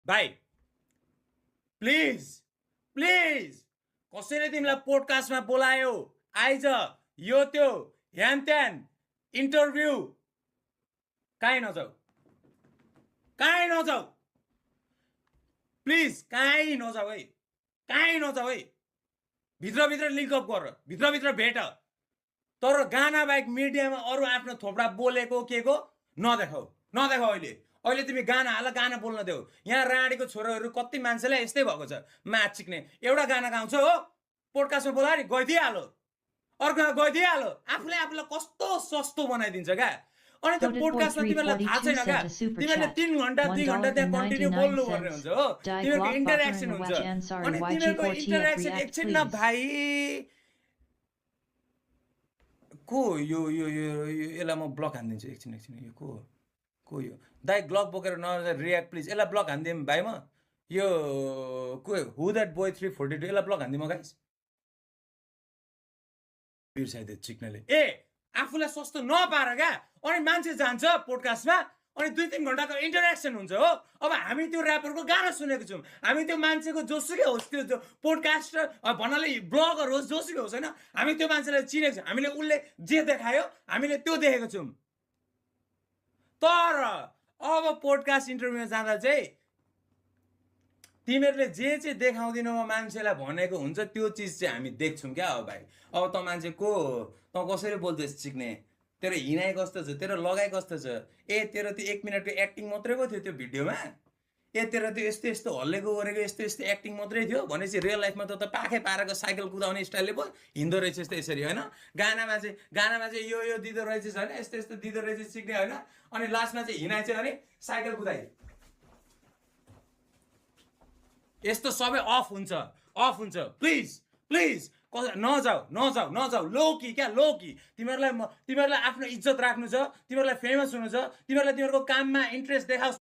भाइ please please कसैले तिमीलाई पोडकास्टमा बोलायो आइज यो त्यो ह्यान त्यान इन्टरभ्यू कहीँ नजाऊ प्लिज कहीँ नजाऊ है भित्र लिङ्कअप गर भित्र भेट तर गाना बाहेक मिडियामा अरू आफ्नो थोपडा बोलेको के को नदेखाऊ अहिले तिमी गाना हाल गाना बोल्न देऊ यहाँ राणीको छोराहरू कति मान्छेलाई यस्तै भएको छ म्याच चिक्ने एउटा गाना गाउँछ हो पोडकास्टमा बोला नि गइदिइहाल्यो अर्को गइदिइहाल्यो आफूलाई कस्तो सस्तो बनाइदिन्छ क्या अनि त्यो पोडकास्टमा तिमीलाई थाहा छैन क्या तिमीले 3 घण्टा 2 घण्टा त्यहाँ कन्टिन्यू बोल्नु पर्ने हुन्छ हो तिमीहरूको इन्टरेक्सन हुन्छ अनि तिमीहरूको इन्टरेक्सन एकछिन न भाइ को यो यसलाई म ब्लक हान्दिन्छु एकछिन यो को यो दाइ ग्लक बोकेर रियाक्ट प्लिज यसलाई ब्लक हान्दिउँ भाइ म यो को हु द्याट बोय 342 यसलाई ब्लक हान्दिउँ गाइस बिर्साइदियो चिक्नले ए आफूलाई सस्तो नपाएर क्या अनि मान्छे जान्छ पोडकास्टमा अनि 2-3 घण्टाको इन्टरेक्सन हुन्छ हो अब हामी त्यो ऱ्यापरको गाना सुनेको छौँ हामी त्यो मान्छेको जोसुकै होस् त्यो पोडकास्टर भन्नाले ब्लगर होस् जोसुकै होस् होइन हामी त्यो मान्छेलाई चिनेको छौँ हामीले उसले जे देखायो हामीले त्यो देखेको छौँ तर अब पोडकास्ट इन्टरभ्यूमा जाँदा चाहिँ तिमीहरूले जे चाहिँ देखाउँदिनौ मान्छेलाई भनेको हुन्छ त्यो चिज चाहिँ हामी देख्छौँ क्या अब भाइ अब त मान्छे को त कसरी बोल्दैछ चिक्ने तेरो हिँडाइ कस्तो छ तेरो लगाइ कस्तो छ ए तेरो त्यो 1 मिनटको एक्टिङ मात्रै पो थियो त्यो भिडियोमा ए तेरो त्यो यस्तो हल्लेको गरेको यस्तो एक्टिङ मात्रै थियो भनेपछि रियल लाइफमा त पाखै पारेको साइकल कुदाउने स्टाइलले पो हिँड्दो रहेछ यस्तो यसरी होइन गानामा चाहिँ यो दिँदो रहेछ होइन यस्तो दिँदो रहेछ सिक्ने होइन अनि लास्टमा चाहिँ हिँडाइ चाहिँ अनि साइकल कुदाइ यस्तो सबै अफ हुन्छ प्लिज नजाऊ लोकी तिमीहरूलाई आफ्नो इज्जत राख्नु छ तिमीहरूलाई फेमस हुनु छ तिमीहरूको काममा इन्ट्रेस्ट देखाओस्